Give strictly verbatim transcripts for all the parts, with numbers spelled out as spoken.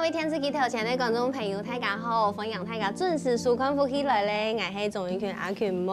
各位電視機頭前个觀眾朋友，大家好！歡迎大家準時收看《福氣來了》，𠊎係鍾玉群阿群妹。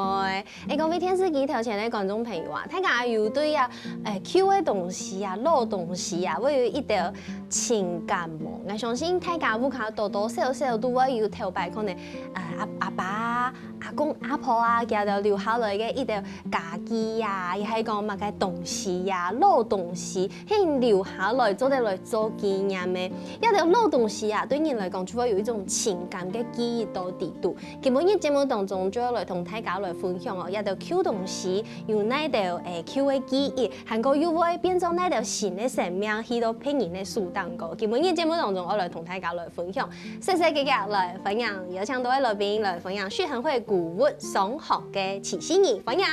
欸，各位電視機頭前个觀眾朋友啊，大家有對啊，欸，舊个東西啊、老東西啊，會有一點情感無？𠊎相信大家屋下多多少少都會有頭擺可能，呃，阿、阿爸啊、阿公、阿婆啊，佢兜留下來个一點家具啊，也係講麼个東西啊、老東西， 係留下來做得來做紀念个。這兜老東西啊，對人來講就會有一種情感个記憶到底肚。今晡日節目當中就要來同大家來分享哦，這兜舊東西有哪兜欸舊个記憶，還過又會變做哪兜新个生命去到別人个手當中。今晡日節目當中，我來同大家來分享。細細个个來歡迎邀請到个來賓來分享徐恆輝古物商行个徐世義，歡迎。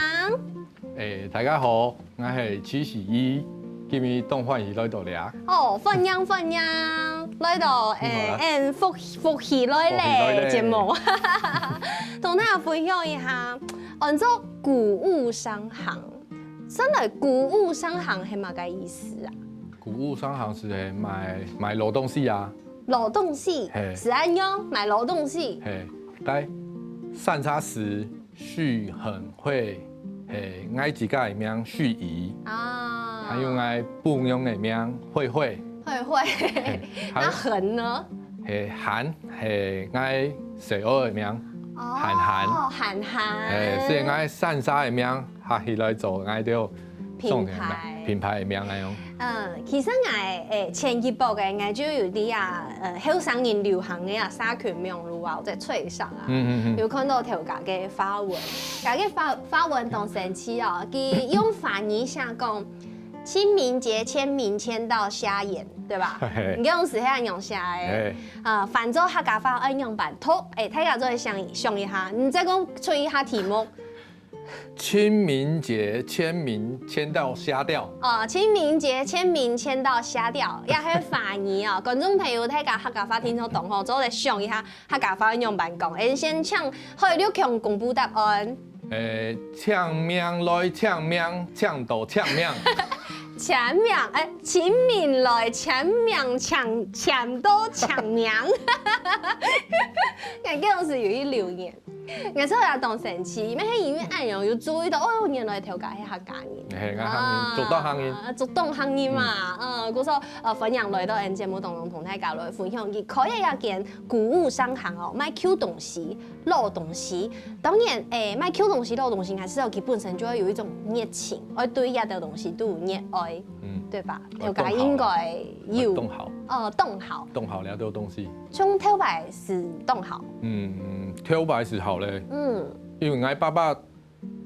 欸，大家好， 𠊎係徐世義，今日當歡喜來到這。哦，歡迎歡迎，來到欸，嗯，福、福氣來了節目，同大家分享一下，安到古物商行。先來古物商行係麼个意思啊？古物商行係賣、賣老東西啊。老東西，係恁樣賣老東西。係，該三儕字 徐恆輝，係，𠊎自家个名徐義，啊，還有𠊎餔娘个名輝輝。輝輝，該恆呢？係，涵，係𠊎細阿个名，涵涵。哦，涵涵。係，所以𠊎三儕个名合起來做𠊎兜 品牌。品牌个名恁樣。嗯，其實𠊎欸前幾擺个，𠊎就有在啊，呃，後生人流行个啊社群網路啊，或者脆上啊，有看到頭家个發文，頭家个發、發文當生趣哦，佢用華語寫講：「清明節簽名簽到瞎眼」，對吧？你用時係恁樣寫个。啊，翻做客家話愛仰般讀？欸，大家做得想、想一下，你再講出一下題目。 清明節簽名簽到瞎掉。哦，清明節簽名簽到瞎掉，這係華語哦。觀眾朋友，大家客家話聽著懂吼，做得想一下客家話愛仰般講。欸，先請海陸腔公布答案。欸，請命來請命，請到請命。請命，欸，清明來請命，請、請到請命。𠊎該時有一留言。 𠊎做得當生趣，乜係因為恁樣有注意到，哦，原來頭家係客家人。係，𠊎客人，竹東客人。啊，竹東客人嘛，嗯，故所，呃，歡迎來到𠊎節目當中同大家來分享，佢開个這間古物商行哦，賣舊東西、老東西。當然，欸，賣舊東西、老東西，還係要佢本身就會有一種熱情，愛對這兜東西都有熱愛，嗯，對吧？頭家應該有。當好。哦，當好。當好，這兜東西。 像頭擺係當好。嗯，頭擺係好咧。嗯，因為𠊎爸爸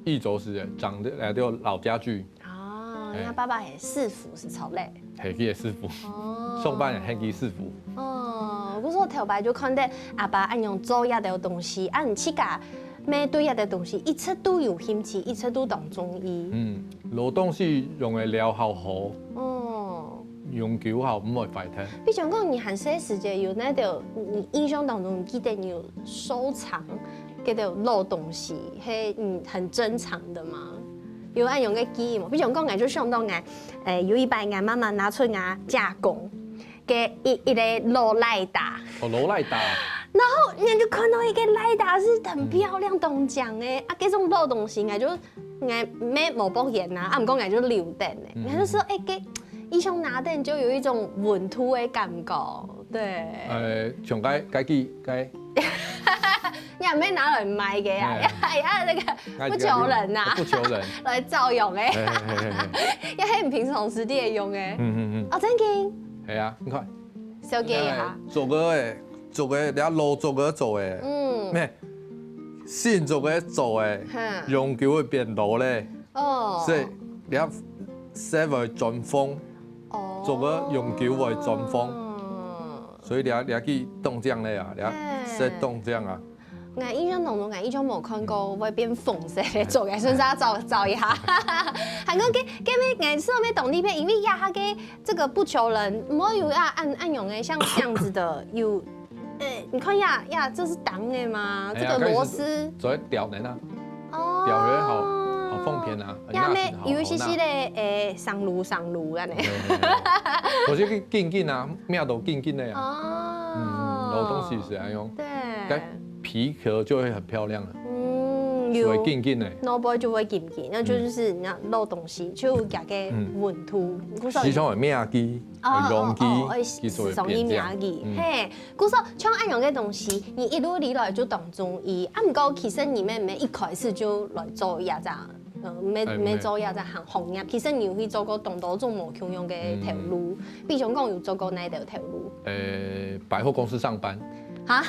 一早係掌這兜老家具。哦，你爸爸係師傅係著咧。係，佢係師傅。哦，上班係佢師傅。哦，故所頭擺就看著阿爸恁樣做這兜東西，啊，你自家乜對這兜東西一直都有興趣，一直都當中意。嗯，老東西用个料好好。哦。 永久好，毋會壞忒。比如講，你還細時節有哪兜，你印象當中，你記得你有收藏該兜老東西，係你很珍藏的嗎？有恁樣个記憶無？比如講，𠊎就想到𠊎，欸，有一擺𠊎媽媽拿出𠊎姐公个一、一個老來打，哦，老來打。然後你就看到一個來打係很漂亮、當靚个，啊，這種老東西，𠊎就 𠊎乜無駁眼啊，啊，毋過𠊎就留等咧。嗯。𠊎就說，欸，該一想拿等就有一種穩土个感覺，對。呃，像該、該支、該，你也沒拿來賣个啊，哎。哎呀，那個不求人啊，哎，不求人。來照用欸。嘿，嘿，嘿，嘿，嘿。也係你平常時在用欸。嗯，嗯，嗯。哦，真个？係啊，你看。小姐一下。哎，做个欸，做个，人家老做个做欸。嗯。咩？新做个做欸，哈。永久會變老咧。 哦。所以你愛色會轉風，哦。做个永久會轉風。所以你愛、你愛去當靚咧啊，你愛色當靚啊。嘿。𠊎印象當中，𠊎以前無看過會變紅色个做个，順續找、找一下。還過該、該位𠊎係有當特別，因為這下个這個不求人，無有啊，恁、恁樣个，像這樣子的，有 欸，你看呀，呀，這是銅的嗎？哎呀，這個螺絲。開始做吊的呢。哦。吊的好、好方便啊。呀，乜有一些些个，欸，上路上路恁呢。對，對，對。我就緊緊啊，命都緊緊的啊。哦。老東西係恁樣，對，該皮殼就會很漂亮了，嗯，有，所以緊緊的，腦背就會緊緊，那就是人家老東西，就有佢个溫度。嗯，時常會歪機，哦，會溶機，哦，哦，哎，佢就會變這樣。時常會歪機，嗯，嘿，故所像恁樣个東西，你一路以來就當中意，啊，毋過其實你妹妹一開始就來做這隻，呃，妹，哎，妹做這隻行，行業，其實你有去做過當多種無共樣个頭路，嗯，比如講有做過哪一條頭路？呃，百貨公司上班。哈？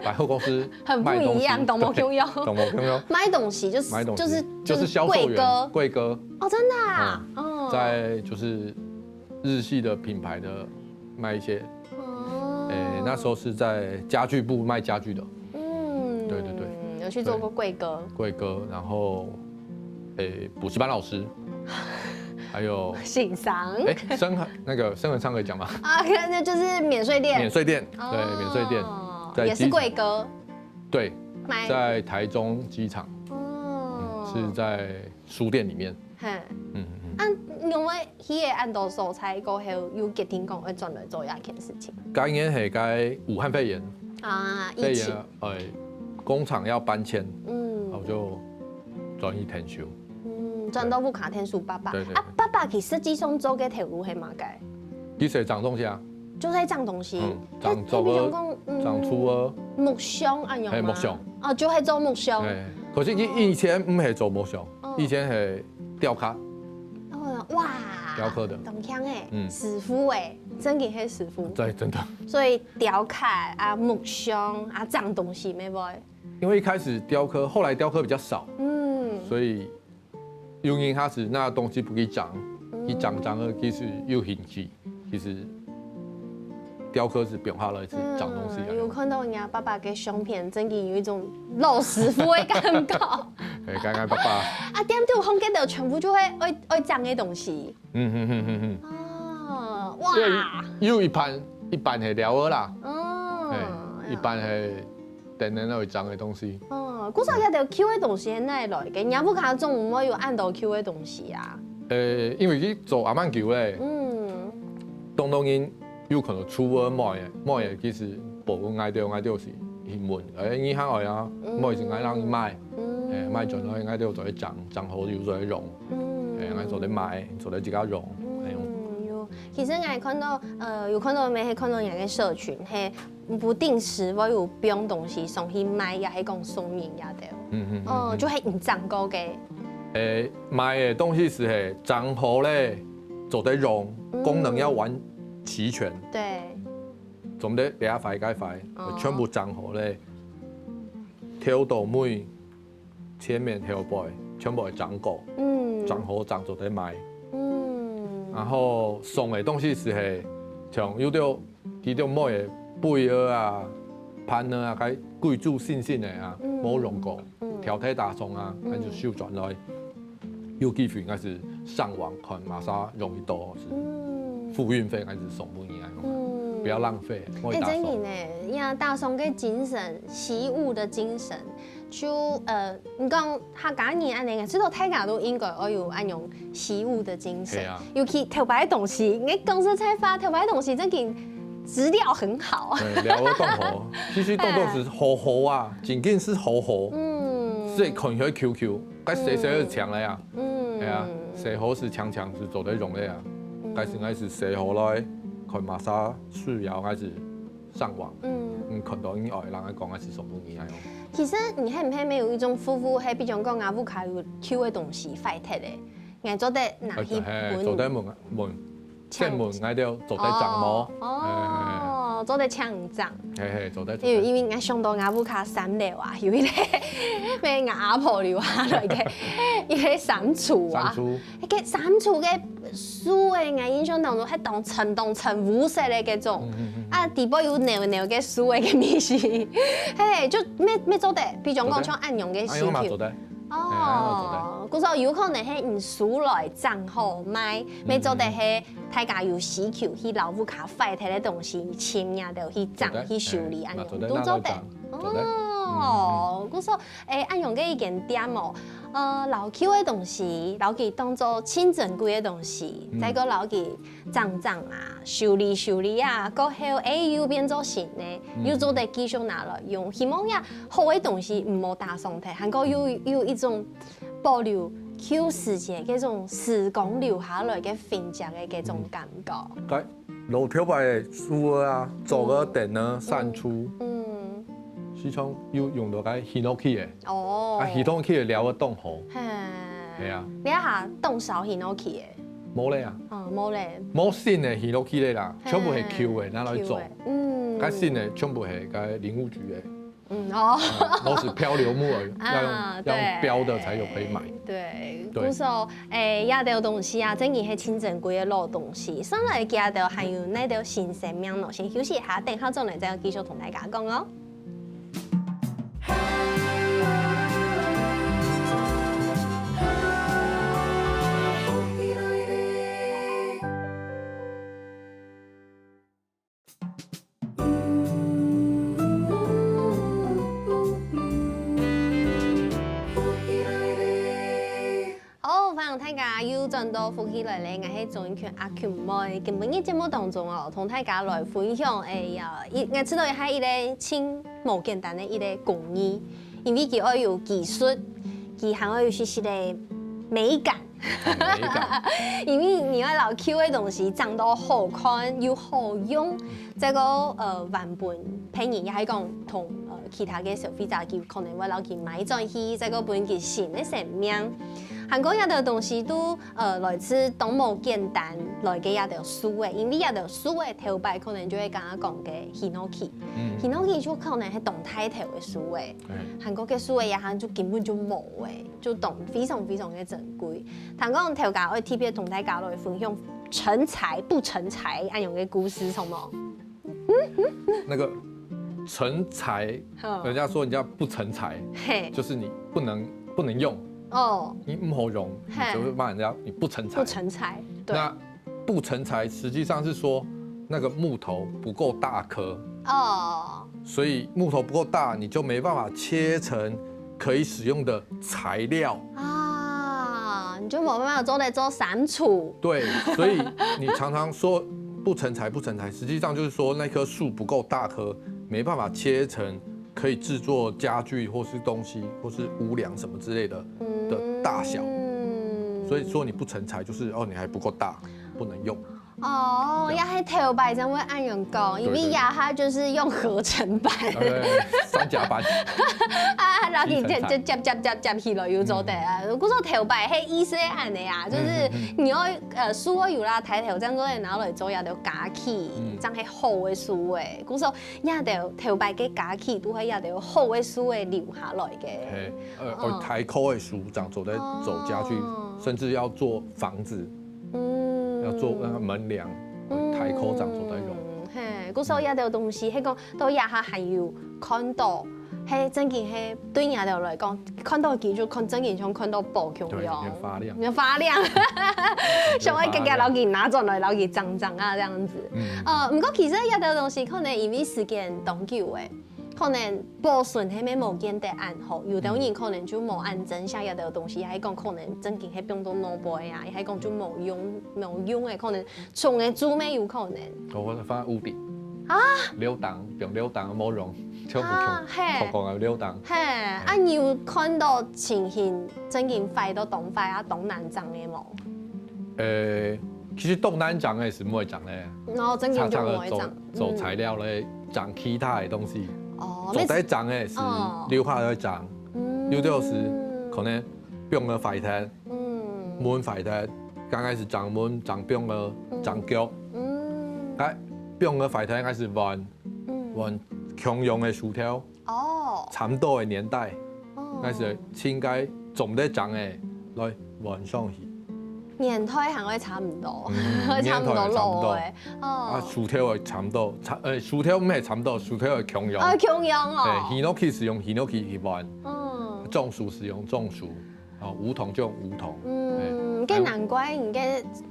百貨公司很不一樣，賣東西，當無共樣。對，當無共樣。賣東西就是，賣東西，就是，就是銷售員，就是櫃哥。櫃哥。哦，真的啊？嗯，哦。在就是日系的品牌的賣一些，哦。哎，那時候是在家具部賣家具的。嗯，對，對，對。有去做過櫃哥。櫃哥，然後，哎，補習班老師，還有姓商。哎，深合，那個深合唱可以講嗎？啊，那就是免稅店。免稅店，對，哦，免稅店，在基，也是櫃哥。對，賣。在台中機場，哦。嗯，是在書店裡面。嘿。嗯，嗯，嗯。啊，因為去个恁多所在過後，有決定講愛轉來做這件事情。該年係該武漢肺炎，啊，肺炎，疫情。哎，工廠要搬遷，嗯。然後就轉去𢯭手。嗯，轉到屋下𢯭手爸爸。對，對，啊，對。爸爸佢實際上做个頭路係麼个？佢係掌東西啊。就係掌東西。嗯，掌，那，那比如講，嗯，掌廚啊。木匠恁樣嗎？嘿，木匠。哦，就係做木匠。嘿，可是佢以前毋係做木匠，哦。以前係雕刻。哦，哇，雕刻的。當強欸，嗯。師傅欸，真个係師傅。對，真的。所以雕刻啊，木匠啊，掌東西，會毋會？因為一開始雕刻，後來雕刻比較少，嗯。所以有人開始拿東西分佢掌，嗯。佢掌掌个，其實有興趣，其實雕刻係放下來係掌東西。嗯，有看到人家爸爸个相片，真个有一種老師傅个感覺。哎，剛剛爸爸。啊，店肚空間的全部就會愛，愛掌个東西。嗯，嗯，嗯，嗯，嗯。哦，哇。對，有一半，一半係料仔啦。哦。哎，一半係等等愛掌个東西。哦，故所這條舊个東西係哪來个？你屋下總毋會有恁多舊个東西啊？呃，因為佢做恁久咧，嗯。當多人有可能厝仔買个，買个其實無分𠊎兜，𠊎兜係去問，哎，你還愛啊？嗯。買係𠊎人去買，嗯。哎，買轉來𠊎兜做得掌，掌好又做得用，嗯。哎，𠊎做得賣，做得自家用，哎喲。嗯，有。其實𠊎看到，呃，有看到，乜係看到人个社群，係 不定時會有放東西上去賣，也係講送人也得。嗯，嗯，嗯，哦，嗯。就係你掌過个。誒，賣个東西係係掌好咧，做得用，嗯。功能要完齊全。對。總得這下壞該壞，哦。全部掌好咧，頭到尾，前面後背，全部會掌過，嗯。掌好掌做得賣。嗯。然後送个東西係係，像有兜 佢兜買个杯仔啊、盤仔啊，該貴重新新个啊，嗯。無用過，嗯。挑忒打爽啊，嗯。該就收轉來。有機會𠊎係上網看，麼儕容易到，係嗯。付運費還係送分你啊，嗯。不要浪費，莫去打爽。誒，真个呢，呀，打爽个精神，惜物的精神，就，呃， 你講客家人恁樣个，其實大家都應該愛有恁樣惜物个精神。係啊。尤其頭擺个東西，你講實在話，頭擺个東西正經質量很好。對，料仔當好，其實當多係好好啊，正經係好好。嗯。所以看起來舊舊，該洗洗就淨了啊。嗯。係啊，洗好係淨淨係做得用个啊。嗯。該係𠊎係洗好來，看麼儕需要，𠊎係 上網，嗯。嗯，看到你愛，人來講，還係送分你啊。其實你係毋係有一種服務，係比如講，啊，屋下有舊个東西壞忒个，𠊎做得拿去分。哎，對，嘿，做得問，問，請問𠊎兜做得掌無？哦，哦，做得請掌。嘿，嘿，做得，做得。因為，因為𠊎想到𠊎屋下三樓啊，有一個，被𠊎阿婆留下來个，一個三廚啊。三廚。 該个三廚个書誒，𠊎印象當中，係當深當深烏色个該種，嗯，嗯，嗯。啊，底背有扭扭个書誒个東西，嘿，就乜，乜做得，比如講像恁樣个需求。做得。恁樣嘛做得。哦，嘿，恁樣嘛做得。故所有可能係你書來正好賣，嗯，乜做得係大家有需求去摎屋下壞忒个東西，尋人就去整，做得，去修理，嘿，恁樣嘛做得，都做得。拿來整，做得。哦，嗯，嗯。故所，誒，恁樣个一間店哦，呃，老舊个東西，摎佢當做盡珍貴个東西，嗯。再過摎佢整整啊，修理修理啊，過後，欸，又變做新个，嗯。又做得繼續拿來用。希望這好个東西毋好打爽忒，還過有，有一種保留舊時節該種時光留下來个痕跡个該種感覺。嗯。該老頭擺个書啊，做个凳啊，嗯。扇櫥，嗯。時常有用到該hinoki个。哦。啊，hinoki个料个當好。嘿。係啊。你這下當少hinoki个？無咧啊。哦，無咧。無新个hinoki咧啦，嘿。全部係舊个，拿來做。舊个，嗯。該新个全部係該林務局个。嗯，哦。嗯，都是漂流木而已，要用，啊，要用標的才有可以買。對。對，對。故所，欸，這兜東西啊，真个係盡珍貴个老東西。算來這兜還有哪兜新生命咯？先休息一下，等下轉來再繼續同大家講哦。好，歡迎大家又轉到福氣來了，𠊎係鍾意群阿群妹。今晡日節目當中哦，同大家來分享，哎呀，一，𠊎知道佢係一個盡無簡單个一個工藝，因為佢愛有技術，佢還愛有些些个美感。 美感。因為你愛摎舊个東西整到好看又好用，再過，呃，還分別人，也係講同，呃，其他个消費者，佢可能會摎佢買轉去，再過分佢新个生命。還過這兜東西都，呃，來自當無簡單來个這兜樹仔，因為這兜樹仔頭擺可能就係剛剛講个hinoki，嗯。hinoki就可能係當大頭个樹仔，嗯。還過个樹仔也還就根本就無欸。 就當非常非常个珍貴。聽講頭家愛特別同大家來分享成材不成材恁樣个故事，好無？那個成材，好。人家說人家不成材，嘿。就是你不能，不能用，哦。你不好用，嘿。你就會罵人家你不成材。不成材，對。那不成材實際上是說那個木頭不夠大顆，哦。所以木頭不夠大，你就沒辦法切成可以使用的材料。啊，你就無辦法做得做衫櫥。對，所以你常常說不成材，不成材，實際上就是說那棵樹不夠大棵，沒辦法切成可以製作家具或是東西，或是屋樑什麼之類的，嗯。的大小。所以說你不成材，就是，哦，你還不夠大，不能用。 哦，這樣。也係頭擺正會恁樣講，因為這下就是用合成板。對，對，對，三甲板。啊，然後你接，吸塵材。接，接，接，接，接起來又做得啊。嗯。故所頭擺係意思係恁樣啊，就是嗯，嗯，嗯。你愛，呃，樹愛有啦，抬頭正做得拿來做這兜家具，嗯。這樣係好个樹仔。故所這兜頭擺个家具都係這兜好个樹仔留下來个。嘿，呃，哦。呃，大棵个樹正做得做家具，哦。甚至要做房子。 嗯。要做那個門樑，嗯。大棵正做得用。嘿，故所這兜東西，係講到這下還有看到，係正經係對𠊎兜來講，看到佢就看，正經像看到寶共樣。對，很發亮。很發亮。很發亮。想愛遽遽摎佢拿轉來，摎佢整整啊，這樣子。嗯。呃，毋過其實這兜東西可能因為時間當久欸， 可能保存係無見得恁好，有兜人可能就無恁珍惜這兜東西，抑係講可能正經係放到外背啊，抑係講就無用，無用个，可能種个樹乜有可能。哦，我放在屋頂。啊？溜當，放溜當，無用，全部啊，嘿。空空啊，溜當。嘿，啊，你有看到情形正經壞到當壞啊，當難整个無？呃，其實當難整个係毋會整个。哦，正經就毋會整。差差个做，做材料咧，嗯。整其他个東西。哦，做得整个係，哦。留下來整。嗯。有兜係可能壁仔壞忒，嗯。門壞忒，剛開始整門、整壁仔、嗯。整腳。嗯。該壁仔壞忒，應該係換，嗯。換共樣个樹頭。 哦。差毋多个年代，哦。該係盡該做毋得整个來換上去。年代還會差毋多，嗯，差毋多老个。年代差毋多。哦。啊，樹頭个差毋多，差，呃，樹頭毋係差毋多，樹頭个共樣。啊，共樣哦。嘿，hinoki係用hinoki去換，嗯。樟樹係用樟樹。 哦，梧桐就用梧桐。嗯，嘿，該難怪你个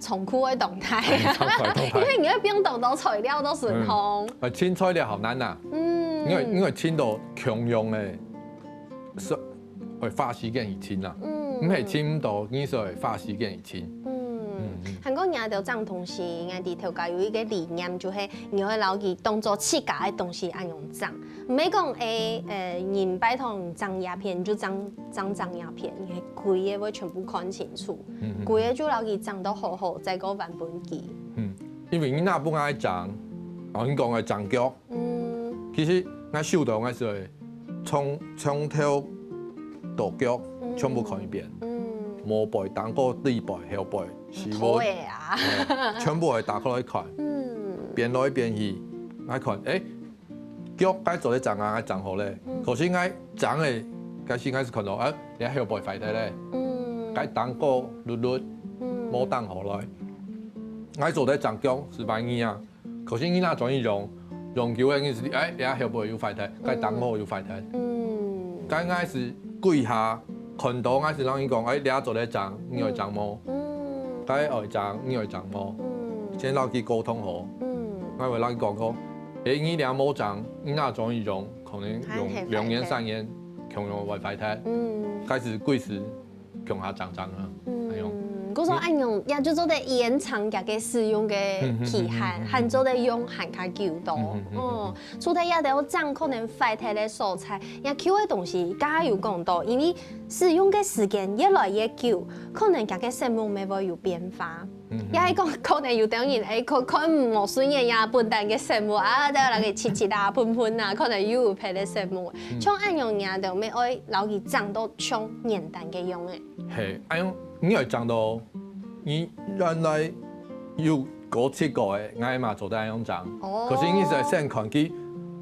倉庫會當大。哎，倉庫會當大。因為你愛放當多材料到時候。嗯，呃，尋材料好難吶。嗯。因為，因為尋到共樣个，係，會花時間去尋啊。嗯。毋係清到，你所以花時間去清。嗯，還過你兜整東西，𠊎知頭家有一個理念，就係你愛摎佢當做自家个東西恁樣整，毋係講誒，呃，人拜託你整這片，你就整整整這片，你係歸個會全部看清楚，歸個就摎佢整到好好，再過還分佢。嗯，因為你若分𠊎整，哦，你講个整腳，嗯，其實𠊎手到𠊎係會從從頭到腳全部看一遍，嗯，無背、頂高、底背、後背、屎朏，頭个啊，全部會打開來看，嗯，變來變去，來看，誒，腳該做得整啊，該整好咧。可是𠊎整个，該時𠊎係看到，誒，你後背壞忒咧，嗯，該頂高㪐㪐，嗯，無頂好來。𠊎做得整腳係萬二啊，可是你若轉去用，用久个你係，誒，你後背又壞忒，該頂高又壞忒。嗯，該𠊎係跪下，看到𠊎係摎你講，誒，你做得整，你愛整無？嗯，該愛整，你愛整無？嗯，先摎佢溝通好。嗯，𠊎會摎佢講講，誒，你這無整，你若轉去用，可能用兩年三年，共樣會壞忒。嗯，該係歸世共下整整啊，哎喲。嗯，故所恁樣也就做得延長佢个使用个期限，還做得用還較久到。哦，除忒這兜正可能壞忒个所在，也舊个東西，剛剛有講到，因為使用个時間越來越久，可能佢个色目乜會有變化。 也係講可能有兜人，誒，看看無順眼呀，本旦个色目啊，再來个漆漆啊、噴噴啊，可能又有別个色目。像恁樣，你兜乜愛摎佢整到像原旦个樣誒。係，恁樣你愛整到，你原來有過漆過个，𠊎嘛做得恁樣整。哦，可是你係先看佢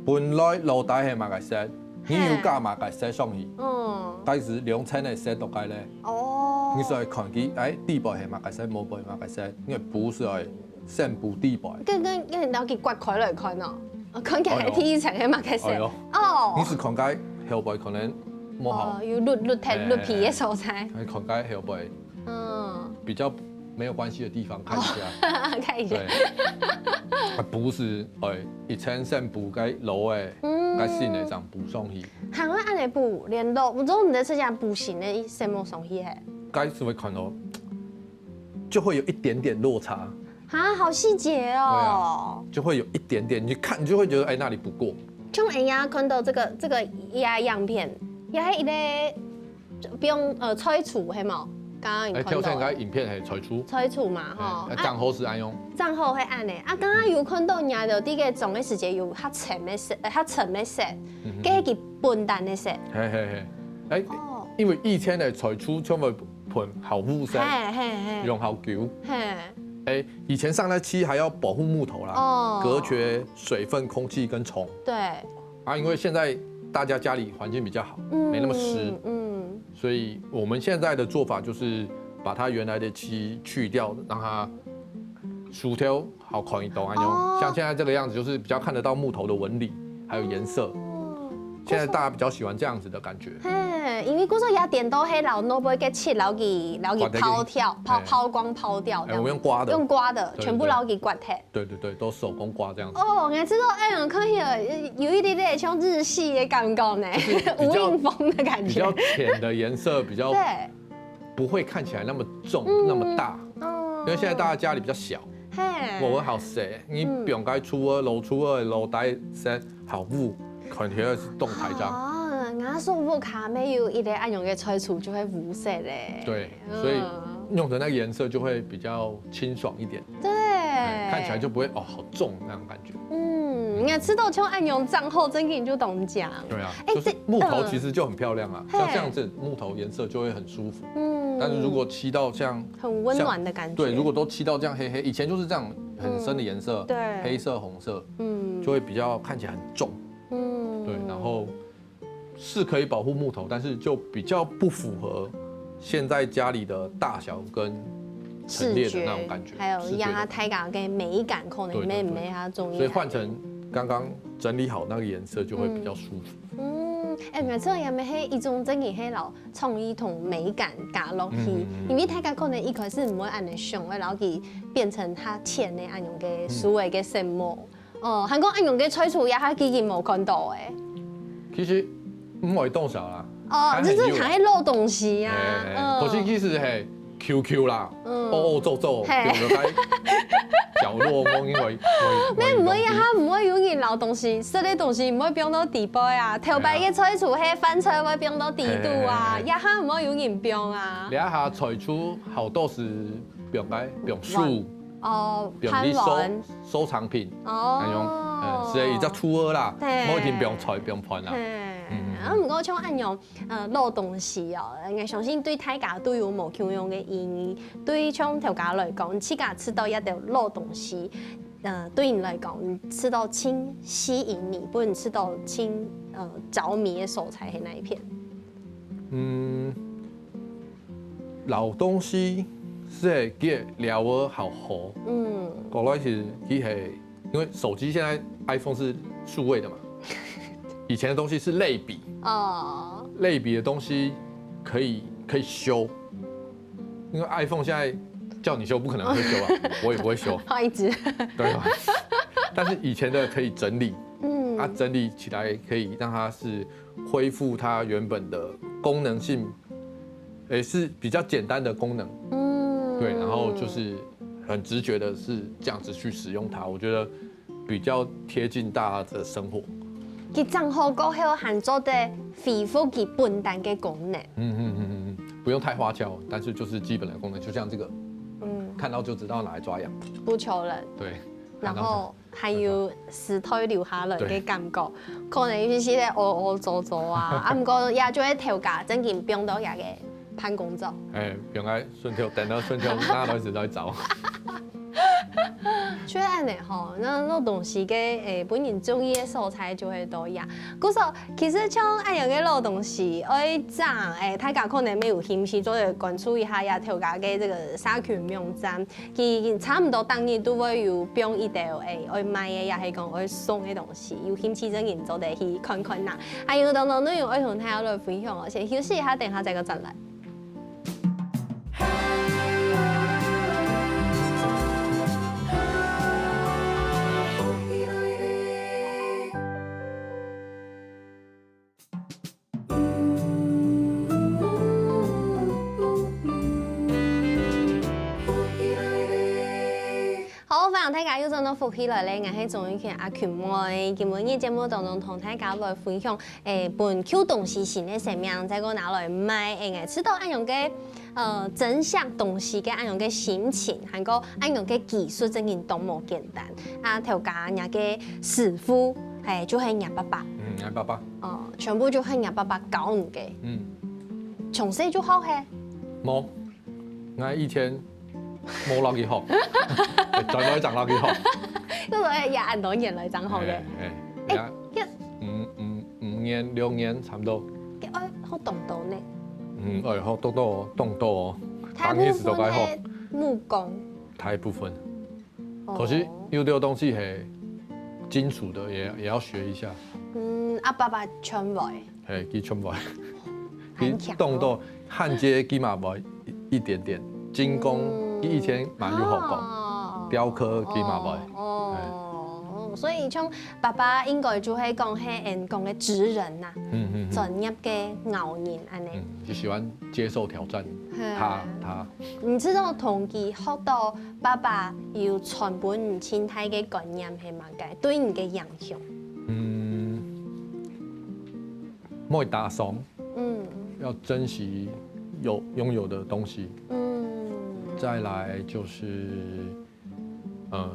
本來老底係麼个色，你又加麼个色上去，嗯，該係兩層个色都該咧。 哦，你係愛看佢，誒，底背係麼个色，無背麼个色，因為補係愛先補底背。跟跟跟，摎佢刮開來看哦，看起來第一層係麼个色？哎喲，哦，你係看該後背可能無好，哦，有㪐㪐忒、㪐皮个所在，看該後背，嗯，比較沒有關係的地方看一下，看一下，對，啊，補係，誒，一層先補該老个，嗯，該新个正補上去。 還會恁樣補，連老，毋做毋得自家補新个色目上去嘿。該係會看到，就會有一點點落差。啊，好細節哦。對啊，就會有一點點，你看你就會覺得，哎，那裡不過。像人家看到這個這個樣片，也係一個，比如呃，菜櫥係無？剛剛你看到的。哎，頭先該影片係菜櫥。菜�櫥嘛，吼，哎，啊，正好係恁樣。正好係恁樣。啊，剛剛有看到你就這個種个時節有較深个色，呃，較深个色。 嗯哼，該係佢本旦个色。嘿嘿嘿，哎，哦，因為以前个菜櫥全部噴好烏色，嘿嘿嘿，用好久。嘿，哎，以前上那漆還要保護木頭啦，哦，隔絕水分、空氣跟蟲。對，啊，因為現在大家家裡環境比較好，嗯，沒那麼濕，嗯，所以我們現在的做法就是把它原來的漆去掉，讓它熟透 好看一點恁樣。哦，像現在這個樣子，就是比較看得到木頭的紋理，還有顏色。哦，現在大家比較喜歡這樣子的感覺。嘿，因為故所也顛倒係摎外背个漆摎佢摎佢刮忒去，拋掉，拋，哎，拋光拋掉這樣子。哎，我們用刮的。用刮的，對，對，全部摎佢刮忒。對對對，都手工刮這樣子。哦，你知道，哎呀，看起來有一點點像日系的感覺呢，就是比較，無印風的感覺。比較淺的顏色，比較，對，不會看起來那麼重，嗯，那麼大。哦，因為現在大家家裡比較小， 嘿，我好細，你放該廚房、老廚房、老底細，好烏，看起來係當大張。哦，𠊎所屋下乜有一個恁樣个菜櫥，就係烏色个。對，嗯，所以用的那個顏色就會比較清爽一點，對，哎，看起來就不會，哦，好重那種感覺。嗯，你看，知道像恁樣正好，真經就當講。對啊，哎，就是木頭其實就很漂亮啊，這，像這樣子，木頭顏色就會很舒服。嗯，但是如果漆到像很溫暖的感覺。像，對，如果都漆到這樣黑黑，以前就是這樣很深的顏色，嗯，對，黑色、紅色，嗯，就會比較看起來很重。嗯，對，然後是可以保護木頭，但是就比較不符合現在家裡的大小跟陳列的那種感覺，視覺，還有讓它，視覺的感覺，大家个美感可能沒，對對對，沒那麼重要。所以換成剛剛整理好那個顏色就會比較舒服。嗯，哎，沒錯，也乜係一種真經係摎創意同美感加落去，嗯嗯嗯，因為大家可能一開始毋會恁樣想，會摎佢變成較淺个恁樣个所謂个色目。哦，還講恁樣个菜櫥也較幾近無看到誒。其實毋會當少啦。哦，還很幼啦。就是還在撈東西啊，哎，哎，嗯。可是其實嘿，QQ啦，嗯。哦哦做做，嘿。有个在角落摸，因為，因為，那毋會啊，因為佢毋會有人撈東西，食个東西毋會放到底背啊，頭擺个菜蔬係飯菜會放到底肚啊，嘿，嘿，嘿，嘿。這下毋會有人放啊。這下菜蔬好多係放个，放書，哦，放啲收，飯碗。收藏品，哦。恁樣，嗯，所以一隻廚房啦，對。無一定放菜，放飯啦。對，嗯，嗯，嗯。啊，毋過像恁樣，呃，撈東西哦，𠊎相信對大家都有無共樣个意義。對像頭家來講，自家食到一兜撈東西，呃，對你來講，你食到盡吸引你，或者你食到盡，呃，著迷个所在係哪一片？嗯，撈東西係个料仔好好。嗯。過來係，佢係，因為手機現在iPhone是數位的嘛，以前的東西是類比。哦。類比的東西可以，可以修，因為iPhone現在叫你修，不可能會修啊，我也不會修。換一支。對啊。但是以前的可以整理，嗯。它整理起來可以讓它是恢复它原本的功能性，也是比较简单的功能。嗯。对，然后就是很直觉的是这样子去使用它，我觉得比较贴近大家的生活。佢整好過後，還做得恢复佢本旦个功能。嗯嗯嗯嗯嗯，不用太花俏，但是就是基本的功能，就像这个，嗯。看到就知道拿来抓痒。不求人。对，然后还有时代留下来个感觉，可能有些个屙屙糟糟啊，啊，毋过也就係頭家正經放到佢个办公桌。哎，放个顺手，等到顺手拿落去再走。就恁樣吼，該撈東西个，哎，分人注意个所在就會多呀。故所，其實像恁樣个撈東西，愛整，哎，大家可能也有興趣，做得關注一下呀，頭家个這个社群網站。 佢差毋多逐日都會有放一兜，欸，愛賣个，也係講愛送个東西，有興趣个人做得去看看啦。還有當多內容愛同大家來分享哦，先休息一下，等下再過轉來。 好，歡迎大家又轉到福氣來了，𠊎係鍾玉權阿權妹。今晡日節目當中同大家來分享，欸，分舊東西新个生命，再過拿來賣，欸，𠊎知道恁樣个，呃，整箱東西个恁樣个心情，還過恁樣个技術，正經當無簡單。啊，頭家若个師傅，嘿，就係若爸爸。嗯，𠊎爸爸。哦，全部就係若爸爸教你个。嗯。從細就好嘿。無， 𠊎以前無落去學，轉來正落去學。該所以也恁多年來正學个。欸，欸，欸，也，一，五，五，五年、六年差不多。該愛學當多呢。嗯，愛學當多哦，當多哦。大部分係木工。大部分。哦。可是有兜東西係金屬的，也，也要學一下。嗯，啊，爸爸全會。嘿，佢全會。還強哦。佢當多 焊接佢嘛會一，一點點，精工，嗯。佢以前嘛有學過，哦。雕刻佢嘛會。哦，所以像爸爸應該就係講係，嗯，講个職人吶，嗯，嗯，嗯。專業个咬人恁呢。嗯，就喜歡接受挑戰，嘿。他，他。你知道同佢學到爸爸有傳分你盡大个觀念係麼个？對你个影響？嗯，莫打爽。 嗯。要珍惜有，擁有的東西。嗯。再來就是，呃，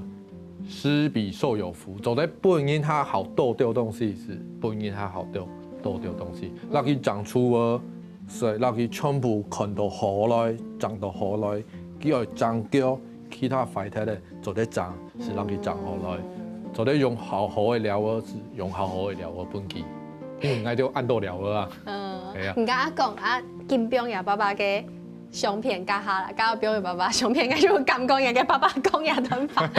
施比受有福，做得分人較好多兜東西，係分人較好多，多兜東西。嗯。摎佢種出个，所以摎佢全部看到好來，種到好來，佢愛種掉，其他壞忒个，做得種，係摎佢種好來。嗯。做得用好好个料仔，係用好好个料仔分佢。 嗯，𠊎就恁多料仔啊。嗯，係啊。你剛剛講啊，緊放若爸爸个相片，該下啦，剛剛放若爸爸相片，𠊎就感覺若个爸爸講這段話。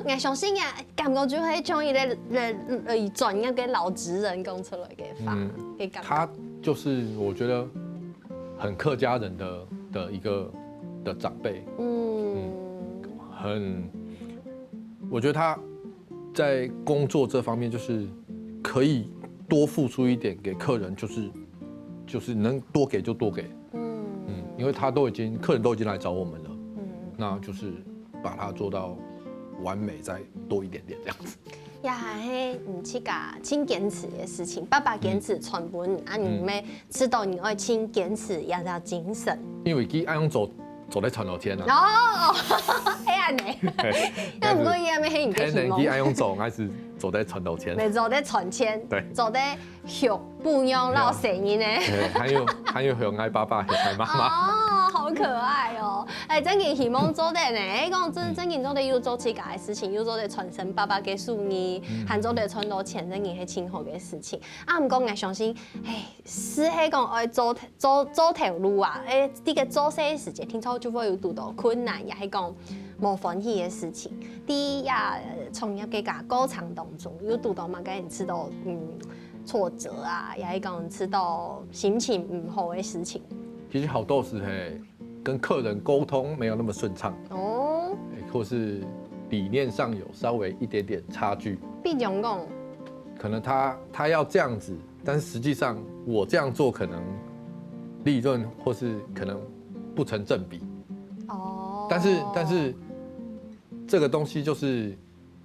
𠊎相信啊，感覺就係像一個，呃，呃，專業个老職人講出來个話，嗯，个感覺。他就是我覺得很客家人的，的一個，的長輩。嗯。嗯，很，我覺得他 在工作這方面，就是可以多付出一点给客人，就是就是能多给就多给，嗯，因为他都已经客人都已经来找我们了，嗯，那就是把它做到完美，再多一点点这样子。也係你自家盡堅持个事情，爸爸堅持傳分你，啊，你乜知道你愛盡堅持這隻精神。因為佢愛用做做得賺到錢啊。哦，係恁呢。那毋過也係你个希望天然佢。愛用做，還是做得賺到錢。你做得賺錢，對做得畜餔娘摎細人呢。嘿，還有還有很愛爸爸，很愛媽媽。哦，好可愛哦！哎，正經希望做得呢，哎，講真，正經做得有做自家个事情，又做得傳承爸爸个手藝，還做得賺到錢，正經係盡好个事情。啊，毋過𠊎相信，哎，係係講愛做做做頭路啊，哎，這個做事个時節，定著就會有堵到困難，也係講無歡喜个事情。在這創業个過程當中，有堵到麼个你知道，嗯，挫折啊，也係講知道心情毋好个事情。其實好多時係跟客人溝通沒有那麼順暢，哦，欸或是理念上有稍微一點點差距。比如講，可能他他要這樣子，但是實際上我這樣做可能利潤或是可能不成正比。哦，但是但是這個東西就是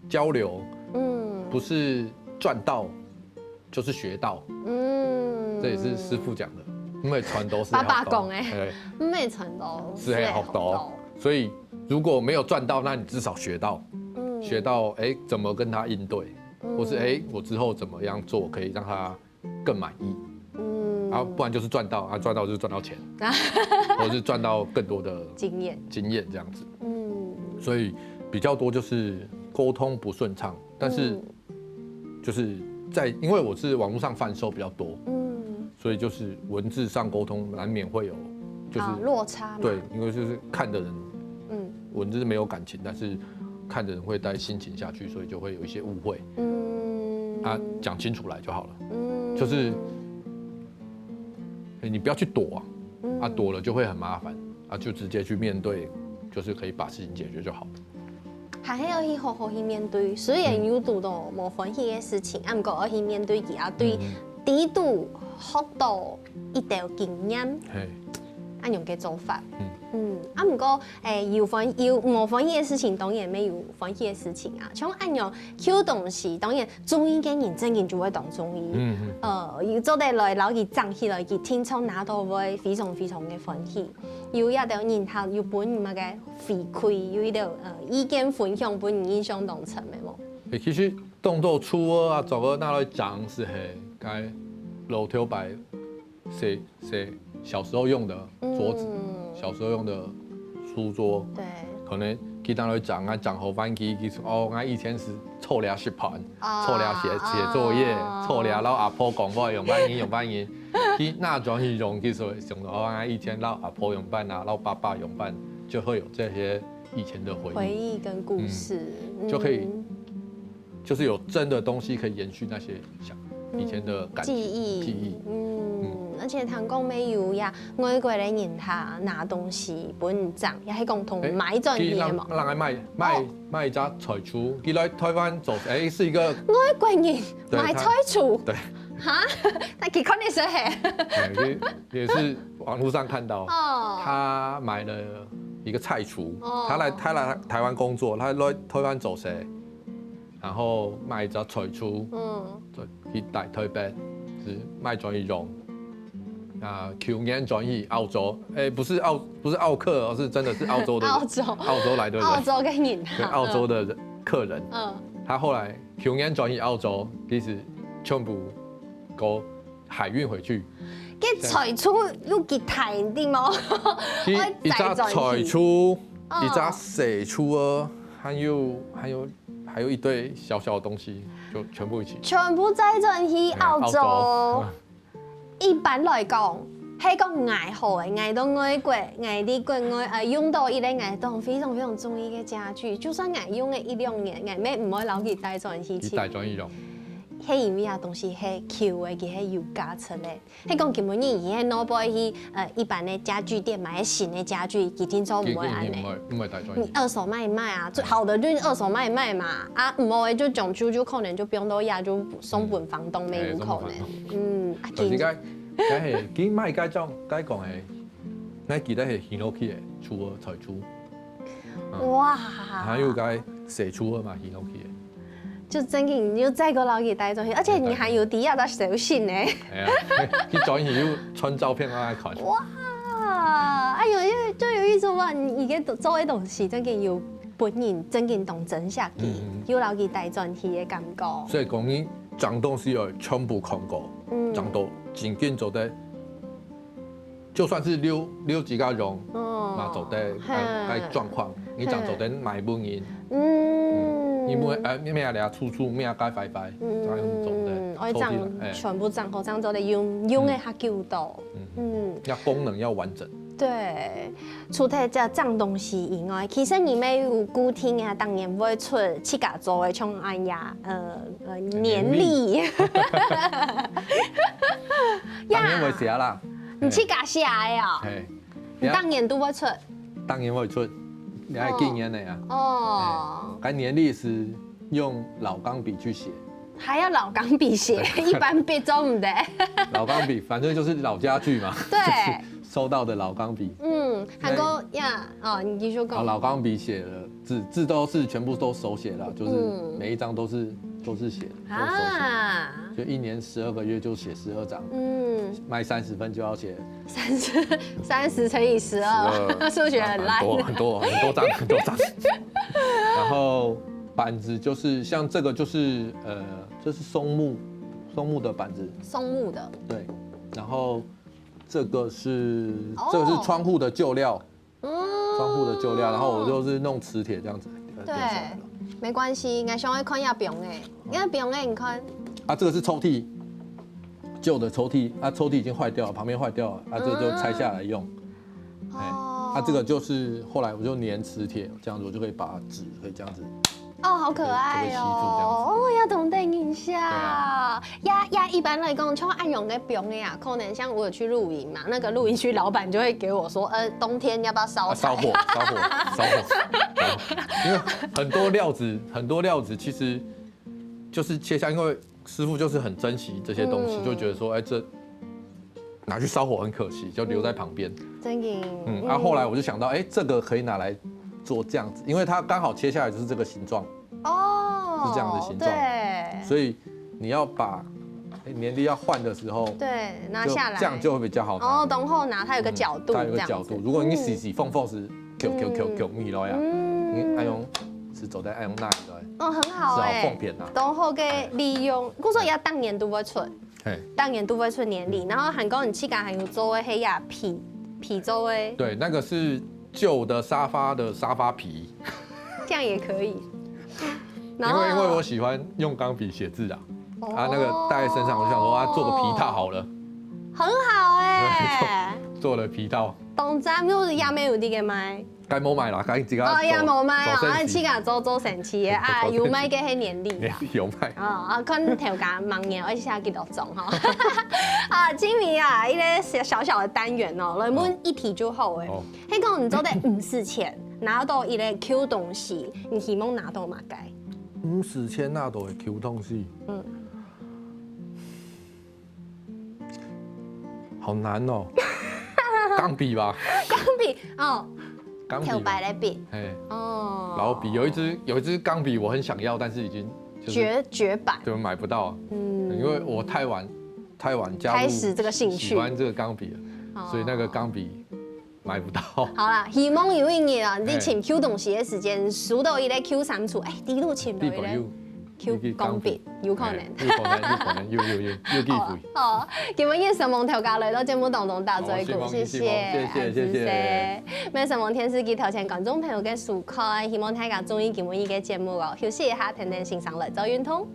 交流，嗯，不是賺到就是學到，嗯，這也是師傅講的，因為傳統是爸爸學到講的哎毋係賺到，是很好的哦。所以如果沒有賺到，那你至少學到，嗯學到哎怎麼跟他應對，或是哎我之後怎麼樣做可以讓他更滿意。嗯啊，不然就是賺到啊，賺到就是賺到錢，或是賺到更多的經驗，經驗這樣子。嗯所以比較多就是溝通不順暢，但是嗯就是在因為我是網絡上販售比較多，嗯所以就是文字上溝通難免會有就是、啊落差嘛，對，因為就是看的人嗯文字沒有感情，但是看的人會帶心情下去，所以就會有一些誤會。嗯啊，講清楚來就好了。嗯就是欸你不要去躲啊，啊躲了就會很麻煩，啊就直接去面對，就是可以把事情解決就好了。還係愛去好好去面對，雖然有堵到無歡喜个事情，啊，毋過愛去面對佢，啊，對嗯底肚學到一兜經驗，嘿，恁樣个做法。嗯嗯，啊，毋過，誒，有歡有無歡喜个事情，當然也有歡喜个事情啊。像恁樣，舊東西，當然中意个人，正經就會當中意。嗯嗯呃，有做得來摎佢整起來，佢定著拿到會非常非常个歡喜。有一兜人，佢有分你麼个回饋，有一兜呃意見分享，分你印象當深个無？欸其實當做厝仔啊、灶仔拿來裝係係該老頭擺細細小時候用的桌子，嗯小時候用的書桌，對，可能佢拿來裝啊，裝好翻佢，佢說哦，𠊎以前係坐這食飯，啊坐這寫寫作業，啊坐這摎阿婆講話，用翻譯用翻譯。佢拿轉去用，佢說想到哦，𠊎以前摎阿婆用飯啊，摎爸爸用飯，就會有這些以前的回憶。回憶跟故事，就可以嗯就是有真的東西可以延續那些想以前的感覺、記憶，記憶。嗯，而且聽講乜有呀，外國个人佢拿東西分你裝，也係講同欸買轉去个嘛。佢讓讓佢買買哦買一隻菜櫥，佢來台灣做，欸，是一個外國人對買菜櫥，對，哈，那佢看你係係，欸也也是網路上看到，哦，他買了一個菜櫥，哦他來他來台灣工作，他來台灣做事，然後買一隻菜櫥，嗯，就去大台北，是買轉去用。啊，舊年轉去澳洲，欸，不是澳不是澳客哦，是真的是澳洲的澳洲澳洲來的人，澳洲个人，對澳洲的人客人，嗯，他後來舊年轉去澳洲，其實全部都海運回去，个菜櫥有幾大个無？一一隻菜櫥，哦一隻細櫥啊，還有還有還有一堆小小的東西，就全部一起。全部載轉去澳洲。澳洲一般來講，係講𠊎好个，𠊎到外國，𠊎在國外，呃，用到一個𠊎當非常非常中意个家具，就算𠊎用个一兩年，𠊎乜毋會摎佢帶轉去。一帶轉去用，一係因為啊東西係舊个，佢係有價值个。係講今晡日你係拿背去呃一般个家具店買新个家具，佢定著毋會恁呢。毋會毋會大賺你二手賣一賣啊，最好的就是二手賣一賣嘛，啊無个就將就就可能就放到遐，就送分房東，乜有可能。嗯，啊，就是該該係佢賣該種該講个，該記得係hinoki个，除了才出，哇，還有該誰出的嘛hinoki个。就正經又再過摎佢帶轉去，而且你還有底下在手信呢。哎呀，去轉去又傳照片啊，看。哇，哎呦，因為就有一種哇，你一个做个東西，正經有本人正經當珍惜佢，嗯又摎佢帶轉去个感覺。所以講你張東西哦，全部看過，嗯張到真緊做得，就算是六六幾个用，哦嘛做得嘿該該狀況，你張做得買分人，嗯，因為呃咩啊處處咩啊該壞壞，嗯該用做得，嗯，愛這樣抽屜來哎，全部正好，這樣做得用用个較久到，嗯。要功能要完整。對，除忒這張東西以外，其實你乜有固定啊，當然會出自家做个，像恁樣，呃呃，年曆。當然會寫啦，你自家寫个啊？嘿，你當年都會出？當然會出，你還紀念的啊。哦，該年曆是用老鋼筆去寫，還要老鋼筆寫，一般筆做毋得。老鋼筆，反正就是老家具嘛，對，收到的老鋼筆。嗯，還過呀，哦，你繼續講。啊，老鋼筆寫了字，字都是全部都手写了，就是嗯每一张都是都是写的，都手写。啊，就一年十二个月就写十二张，嗯，卖三十分就要写三十三十乘以十二，数学很烂。很多很多很多张很多张。然后板子就是像这个就是呃，这是松木松木的板子，松木的，对，然后这个是哦这个是窗户的旧料，嗯，窗户的旧料，然后我就是弄磁铁这样子，呃，对钉上来了。没关系，应该想要看一下表诶，因为表诶，你看，啊，这个是抽屉，旧的抽屉，啊，抽屉已经坏掉了，旁边坏掉了，啊，这个就拆下来用。哎，哦，啊，这个就是后来我就粘磁铁，这样子我就可以把纸可以这样子。哦，好可爱就会吸住这样子哦，哦，要懂得一下，对啊呀呀，一般来讲，像恁样个表诶啊，可能像我有去露营嘛，那个露营区老板就会给我说，呃，冬天要不要烧啊，柴？烧火，烧火，烧火，因为很多料子，很多料子其实就是切下，因为师傅就是很珍惜这些东西，嗯就觉得说，哎，这拿去烧火很可惜，就留在旁边。真的，嗯，啊，后来我就想到，哎，这个可以拿来做这样子，因为它刚好切下来就是这个形状，哦，是这样的形状对，所以你要把哎年历要换的时候，对，拿就下来，这样就会比较好拿。哦，然后拿它有个角度，它有个这样子角度。如果你死死缝缝死，Q Q Q Q 米了呀，嗯你爱用是走在爱用那里的，哦，很好哎是好奉，骗呐。然后给利用，故所也当年都会出，嘿，当年都会出年历，然后韩国人自家还有做个黑呀皮皮做个，对，那个是旧的沙发的沙发皮，这样也可以。因为因为我喜欢用钢笔写字啊，啊，那个带在身上，我就想说啊，做个皮套好了，很好哎，做了皮套，懂咱们也没有这个买。该没买了，该几个哦，也无买哦，啊，自家做做神奇的啊，有买个黑年历。有卖。啊啊，看头家明年而且下几多种哈。啊，今日啊，一个小小的单元哦，来问一题就好诶。哦迄个你做得五十千拿到一个旧东西，你希望拿到么个？五十千拿到个旧东西，嗯，好难哦。钢笔吧，钢笔哦，钢笔吧，头白的笔嘿，哦，老笔有一支有一支钢笔我很想要，但是已经就是绝绝版，就买不到，嗯，因为我太晚太晚加入开始这个兴趣喜欢这个钢笔了，哦所以那个钢笔买不到。好啦，希望有一日啊，你嘿请旧东西的时间，收到一个旧衫橱，哎，底路请到一个地保又旧钢笔，有可能。哎有可能，有可能，有有有有机会。哦，今日也承蒙头家来到节目当中打嘴鼓，好，谢承蒙，承蒙，谢谢，谢谢。也承蒙电视机头前观众朋友的收看，希望大家中意今日个节目哦。休息一下，天天欣赏来做运动。